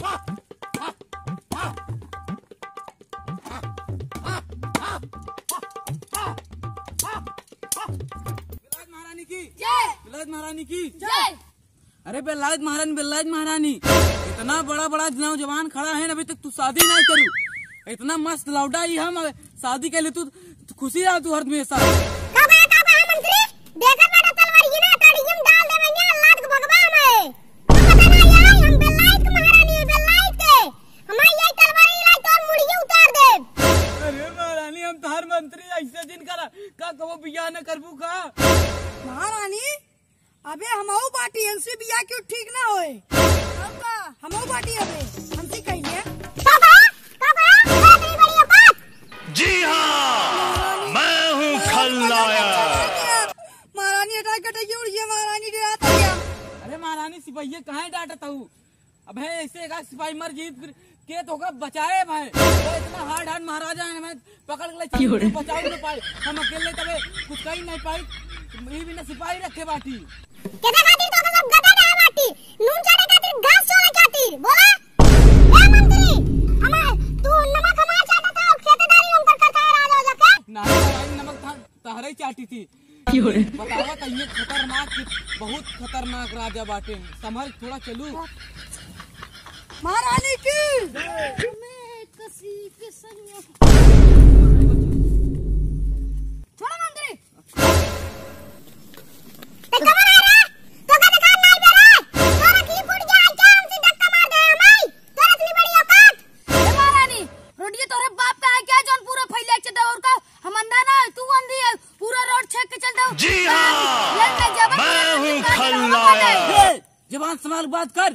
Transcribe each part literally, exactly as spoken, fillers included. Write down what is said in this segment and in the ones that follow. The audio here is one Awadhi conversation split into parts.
बेलायत महारानी की जय। बेलायत महारानी की जय। अरे बेलायत महारानी, बेलायत महारानी, इतना बड़ा बड़ा नौजवान खड़ा है, अभी तक तू शादी नहीं करू। इतना मस्त लौंडा ही हम शादी के लिए तू, तू खुशी रहा तू हर हमेशा। का बा, का बा मंत्री? देखत बाटा तलवार ये ना तड़ियम डाल देवे ना लात के भगवा हमें। तू पता ना आई, हम बेलायत के महारानी है, बेलायत के। हमारी ये तलवार लाई तो मुड़िए उतार दे। अरे महारानी, हम तोहार मंत्री ऐसे दिन करा, का कबो बियाह न करबू का? महारानी, अबे हमहू बाटी, हमसे बियाह क्यों ठीक ना होए? और का? हमहू बाटी अबे, हमसे कहिए। का बा? का बा? अरे तेरी बड़ी औकात। जी हाँ, मैं हूँ खलनायक। महारानी हटाई कटाई उड़ गया, महारानी डरात है क्या? अरे महारानी, सिपहिये कहाँ है डांटत हऊ? अबे ऐसे एक सिपाही मर जीत के तो ओका बचाए भाई। तो इतना hard hard महाराजा है, हमें पकड़ के ले चल, क्यों रे? बचाओ ना पाए, हम अकेले तबे कुछ कही नहीं पाई। ये भी ना सिपाही रखे बाटी। केते खातिर तो सब गधा ना बाटी, नून चाटे खातिर, घास चोरे खातिर। बोला, ए मंत्री, हमार, तू नमक हमार चाटत है और खेतेदारी हम कर करता है राजा हो जाके। नहीं भाई, नमक था, तहरे ही चाटी थी। क्यों रे? बतावा त ये खतरनाक, बहुत खतरनाक राजा बाटे। संभल थोड़ा चलू। महारानी की। मैं कसी के सनिया। छोड़ो मंत्री। ते कमर आ रहा? तो का दुकान नहीं दे रहा? तोरा की फूट गया है क्या? हमसे धक्का मार दे हमारी। तोरा इतनी बड़ी औकात। ए महारानी, रोटिया तोरे बाप का है क्या, जौन पूरा फैले के चलता और का? हम अंधा ना है, तू अंधी है, पूरा रोड छेक के चलता हूँ। जी हाँ, मैं हूँ खलनायक। ए, जबान संभाल बात कर।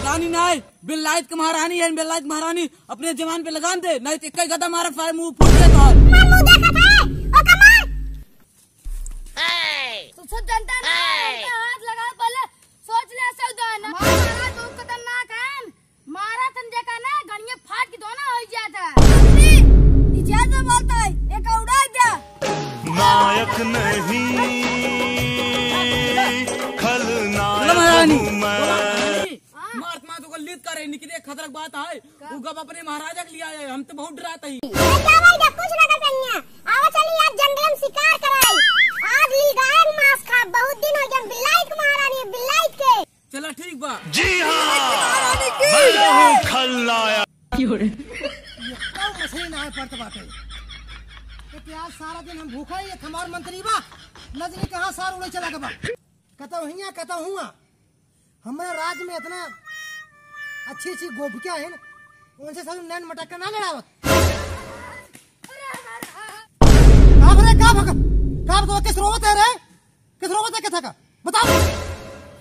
रानी ना है, बेलायत के महारानी है, बेलायत के महारानी अपने जबान पे लगाम दे, नहीं तो एक ही गदा मारा, सारे मुंह फूट जाए तो। मार मुंह देखा था, ओ कमाल। तू सब जनता ना है, उनका हाथ लगा, पहले सोच ले, सौदा ना। हमारा महाराज बहुत खतरनाक है। मारा तन देखा ना, गणिया फाट के दोना हो जाता है। इज्जत में बोलता है, एक उड़ा दिया। नायक नहीं, खलनायक हूँ मैं। मारत मारत ओकर लीद करे, निकले खतरक बात है। का? उ गप अपने महाराजा के लिया है, हम तो बहुत डरात ही। ए, का भाई, जा कुछ ना कर सैया। आवा चली आज जंगल में शिकार कराई। आज ली गाय के मांस खा, बहुत दिन हो गया, बिलाइत के महारानी है, बिलाइत के। चला ठीक बा। जी हाँ, महारानी की मैं हूँ खलनायक। ये तो मछली ना है पड़त बाटे। ये प्याज सारा दिन हम भूखा ही, ये हमार मंत्री बा। नजनी कहाँ सार उड़े चला गबा। कतौ हियाँ, कतौ हुआँ। हमारे राज में इतना अच्छी अच्छी गोपियाँ हैं, उनसे सब नैन मटक्का ना लड़ावत। का रे, का भग-, का भग-, किस रोवत है रे? किस रोवत है, किस का? बताओ।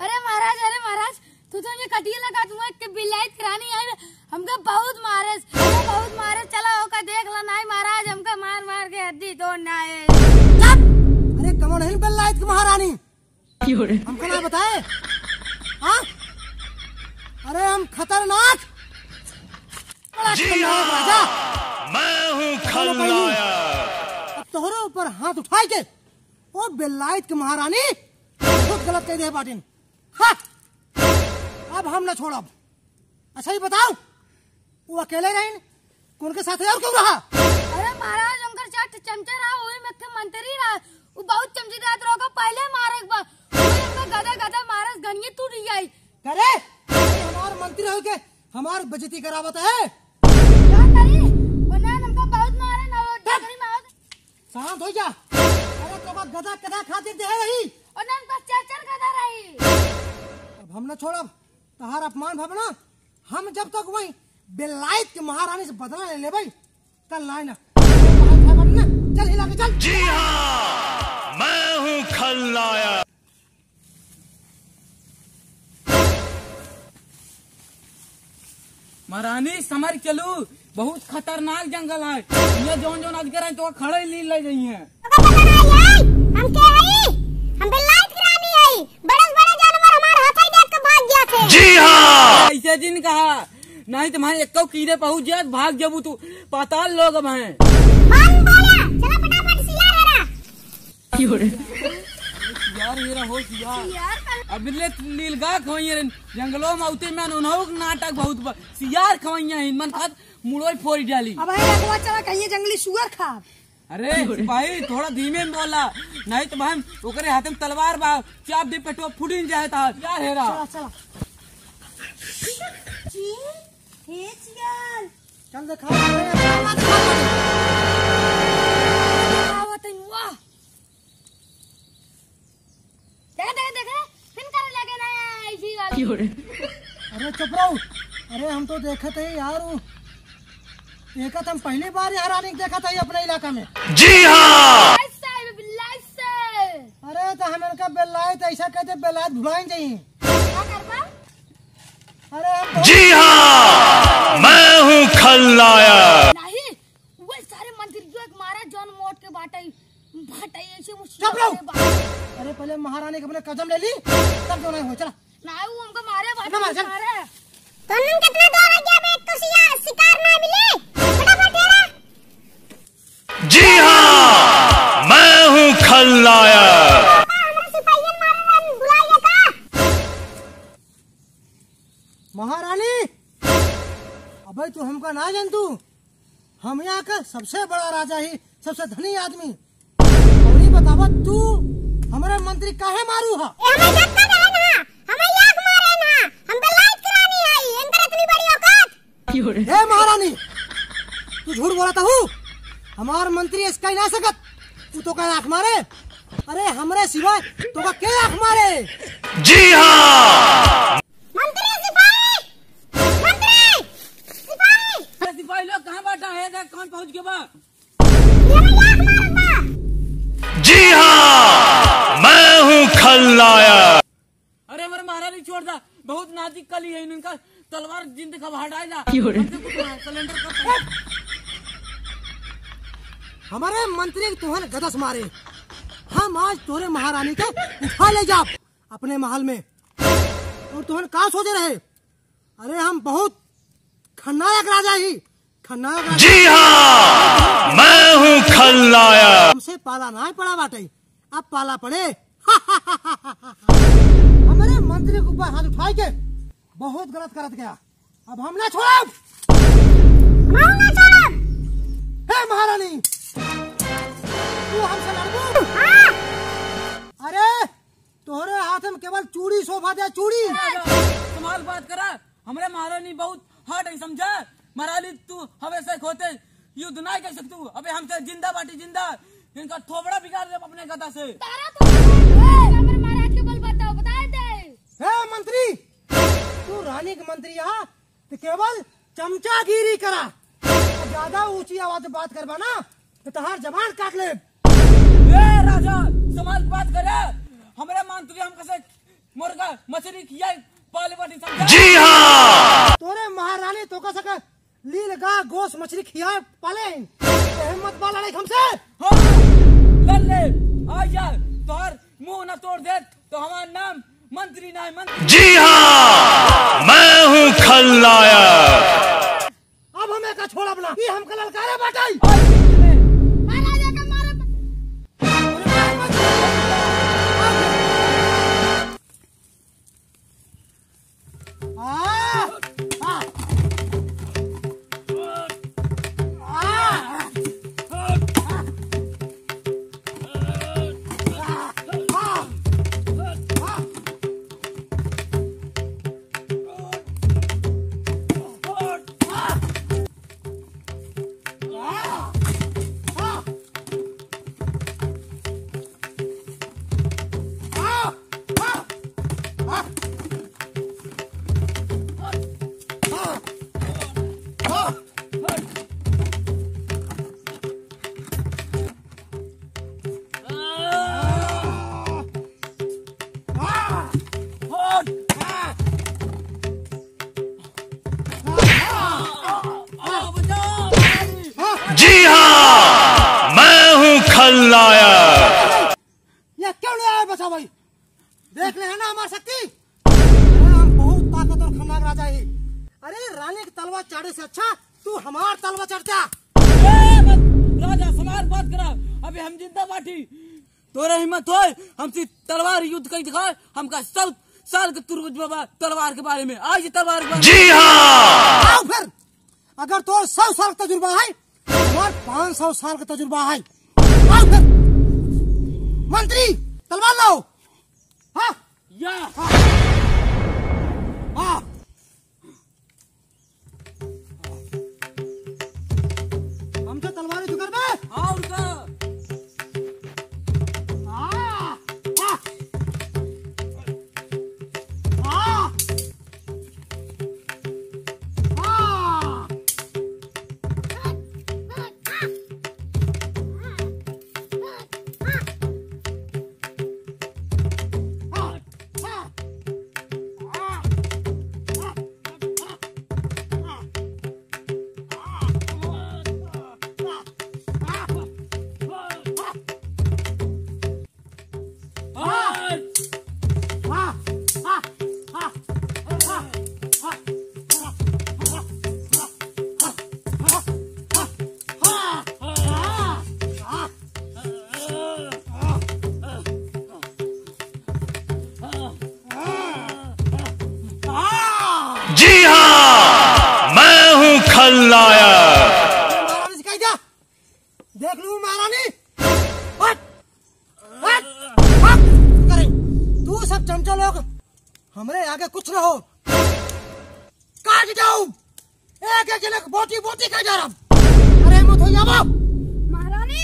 अरे महाराज, अरे महाराज, तू तो ये कटिया लगा दूंगा, एक बिलाइत की रानी आई, हमका बहुत मारे, हमका बहुत मारे, चला ओका देख ला, नहीं महाराज, हमका मार मार के हड्डी तोड़ना है। चुप! अरे कमन है बिलाइत की महारानी? हमका ना बताए? हाँ? अरे हम खतरनाक, बड़ा जी खतरनाक हाँ, राजा। मैं हूँ खलनायक। अब तोहरे ऊपर हाथ उठाए के, ओ बेलायत के महारानी, बहुत गलत कह दे बाटिन। हाँ, अब हम ना छोड़ब। अच्छा, ये बताओ, वो अकेले रहिन, उनके साथ और क्यों रहा? अरे महाराज, उनकर चार ठे चमचा रहा, वही में के मंत्री रहा। वो बहुत चमचीदार रहा, ओका पहले मारे के बा। वही में गदा गदा मारस, गनिये टूट जाई। करे, हमार मंत्री हो के हमार बेइज्जती करावत है। का करी? उन्हें हमका बहुत मारे ना, वो चुप! डगरी में आवत। शांत हो जा। अरे तोका गदा गदा खातिर दे रही। उन्हें हमका चार चार गदा रही। अब हम ना छोड़ब। तहार अपमान भा ना, हम जब तक वही बेलायत के महारानी से बदला ले लेबै, कल ना आए ना। चल हिला के चल। जी हाँ, मैं हूँ खलनायक। महारानी, समर चलू, बहुत खतरनाक जंगल है। ये जौन जौन अजगर है, तो खड़े लील ले गई हैं। ओका पता ना है, हम के हई? हम बेलायत की रानी हई। बड़े से बड़े जानवर हमार हाथ ही देख के भाग गया थे। जी हाँ। ऐसे जिन कहा, नहीं तो मैं एको कीड़े पहुंच जात, भाग जबू तू पाताल लोक में। बम बोला, चला फटाफट सियार हरा। क्यों रे? यार, ये रहो सियार। सियार का? अब ले लीलगा खवइया रे, जंगलो में उते में उन्हों के नाटक बहुत बा। सियार खवइया है, मन खात मुड़ोई फोड़ डाली। अब है अगवा चला कहिए जंगली सुअर खाब। अरे सिपाही, थोड़ा धीमे में बोला, नहीं तो बहन ओकरे हाथ में तलवार बा, चाप दे पेटवा फूटिन जाए ता। यार हेरा। चला, चला। चीन, हे चियाल। चल देखा। आवत हैं, वाह। देखे, देखे, देखे, फिन करे लगे ना, ऐसी वाली। अरे चुप रहो। अरे हम तो देखत है यार, वो एका तो हम पहली बार यहाँ रानी के देखत है अपने इलाका में। जी हाँ। ऐसा है, बिल्ला ऐसा। अरे तो हम इनका बेलायत ऐसा कहते, बेलायत भुलाइन जाई। का करबा? अरे हम बहुत जी हाँ, मैं हूँ खलनायक। नहीं, वो सारे मंत्री जो एक मारा जौन मोट के बाटे, बाटे ऐसे वो चुप रहो। अरे पहले महारानी के अपने कदम ले ली, तब जो नहीं हो, चला। ना, वो हमको मारे, बाटे ना मार, चल। मारे। तो नन कितना दूर हो गया बे, तो सिया-, शिकार ना मिली, फटाफट हेरा। जी हाँ, मैं हूँ खलनायक। पापा, हमरा सिपाहियन मारे ला बुलाइए का? महारानी, अबे तू हमका ना जान तू, हम यहाँ का सबसे बड़ा राजा ही, सबसे धनी आदमी। और ये बतावा तू हमारे मंत्री काहे मारू हा? ए, हमें धक्का दे ना, हमें याक मारे ना, हम बेलायत की रानी है, इनकर इतनी बड़ी औकात। ए महारानी, तू झूठ बोलत हऊ। हमार मंत्री इसका ही ना सकत। तू तो का आँख मारे? अरे हमरे सिवाय तो का के आँख मारे? जी हाँ। मंत्री सिपाही, मंत्री सिपाही। अरे सिपाही लोग कहाँ बैठा है? देख कौन पहुँच गया बा। ये भैया आँख मारता। जी हाँ, मैं हूँ खलनायक। अरे हमारे महारानी छोड़ दा, बहुत नाजुक कली है, इनका तलवार जिंद का हटाए जा। क्यों रे? हमसे कुछ सिलेंडर कर। हमारे मंत्री तुहन गदस मारे, हम आज तोरे महारानी के उठा ले जाब अपने महल में। और तुहन का सोचे रहे? अरे हम बहुत खलनायक राजा ही, खलनायक राजा। जी हाँ, मैं हूँ खलनायक। हमसे पाला ना पड़ा बाटे, अब पाला पड़े। हमारे मंत्री के ऊपर हाथ उठाए के बहुत गलत करत गया, अब हम ना छोड़ब। हम ना छोड़ब। हे महारानी, तू हमसे लड़बू? हाँ। अरे तोहरे हाथ में केवल चूड़ी शोभा दे, चूड़ी। राजा, संभाल बात करा। हमरे महारानी बहुत hard है, समझा? महारानी तू हवे से होते युद्ध ना कर सकतू। अबे हमसे जिंदा बाटी जिंदा, इनका थोबड़ा बिगाड़ दे अपने गदा से। तारा तो हमरे महाराज के बल बताओ, बता दे। हे मंत्री, तू रानी के मंत्री यहाँ तो केवल चमचागिरी करा। ज्यादा ऊंची आवाज में बात करबा ना तो तहार जबान काट लेब। ए राजा, संभाल के बात करे। हमरे मंत्री हमका से मुर्गा, मछली खियाई पाले बाटी, समझा? जी हाँ। तोरे महारानी तोका सके लील गा गोस मछली खियाए पाले। ते हिम्मत बा लड़ाई हमसे? हाँ, लड़ ले। आ जा, तोहर मुंह ना तोड़ दे तो हमार नाम मंत्री ना है, मंत्री। जी हाँ, मैं हूँ खलनायक। अब हमें का छोड़ब ना, ई हमका ललकारे बाटई। महाराजा का मारे। आ! आ! आ! जी हाँ, मैं हूँ खलनायक। ये क्यों ले आए बचावई? देख ले है ना हमार शक्ति। अरे हम बहुत ताकतवर खलनायक राजा ही। अरे रानी की तलवार चाटे से अच्छा तू हमार तलवार चाटता। ए, बस, राजा, समार बात करा। अबे हम जिंदा बाटी। तोरे हिम्मत होय, हमसे तलवार युद्ध कइ दिखाए, हमका सौ साल के तजुर्बा बा तलवार के बारे में। आज ये तलवार के बारे में। जी हाँ। आओ फिर, अगर तोर सौ साल का तजुर्बा है, हमार पाँच सौ साल का तजुर्बा है। आओ फिर, मंत्री, तलवार लाओ। हाँ। या। हाँ। हाँ। हमसे तलवार युद्ध करबे? हाँ, और का? हाँ, हाँ। हाँ। हाँ। जी हाँ, मैं हूँ खलनायक। महारानी से कह दिया, देख लू महारानी। हट, हट, हट, करे। तू सब चमचा लोग हमरे आगे कुछ ना हो। काट जाऊ। एक एक जने के बोटी बोटी कर डारब। अरे मत हो जाबो। महारानी,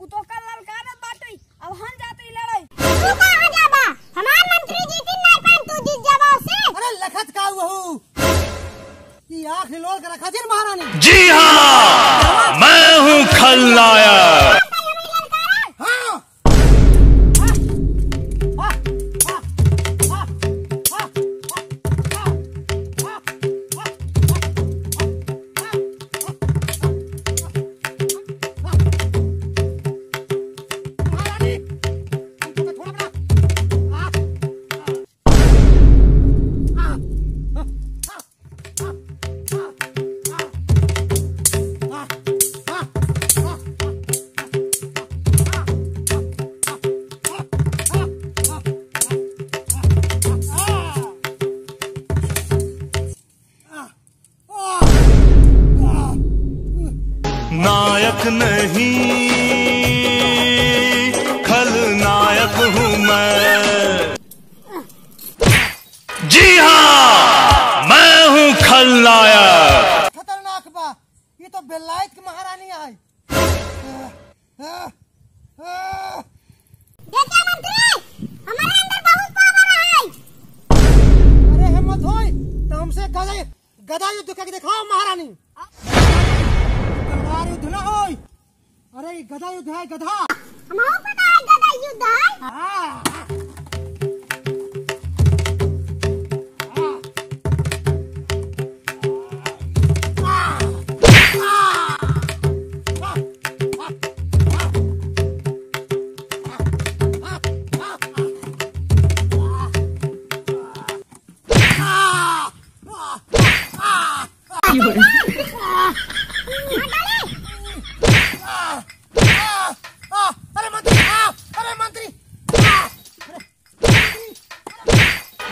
उ तो कल ललकारत बाटे, अब हम जाते ही लड़ाई। तू कहाँ जाबा? हमार मंत्री जीतिन नाई पाएन, तू जीत जाबा उसे। अरे लखत का वहू? ई आँख लोल के रखा जिन महारानी। जी हाँ, मैं हूँ खलनायक। हाँ। नायक नहीं, खलनायक हूँ मैं। जी हाँ, मैं हूँ खलनायक। खतरनाक बा, ये तो बेलायत की महारानी है। देखिए मंत्री, हमारे अंदर बहुत पावर है। अरे हिम्मत होई तो हमसे गदा, गदा युद्ध करके दिखाओ महारानी। तलवार युद्ध ना होई। अरे ये गदा युद्ध है, गदा। हमहू पता है गदा युद्ध है। हाँ। अरे मंत्री, आ, अरे मंत्री, आ, अरे मंत्री, आ, अरे मंत्री।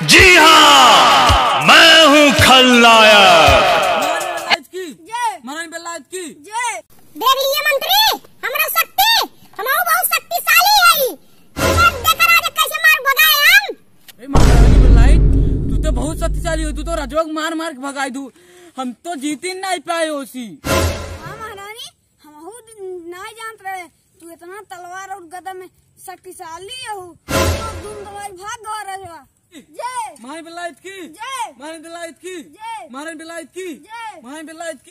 जी हाँ, मैं हूँ खलनायक। महारानी बेलायत की जय। महारानी बेलायत की जय। देख लिए मंत्री, हमरा शक्ति, हमहू बहुत शक्तिशाली है। तुम देख रहा है कैसे मार भगाए हम। ए महारानी बेलायत, तू तो बहुत शक्तिशाली हो, तू तो रजवा के मार मार के भगाई दू, हम तो जीत ही नहीं पाए ओसी। हाँ महारानी, हमहू दिन नाई जानत रहे, तू इतना तलवार और गदा में शक्तिशाली हो, तो धुंधलाई भाग गवा रजवा। जय। महारानी बेलायत की। जय। महारानी बेलायत की। जय। महारानी बेलायत की। जय। महारानी बेलायत की।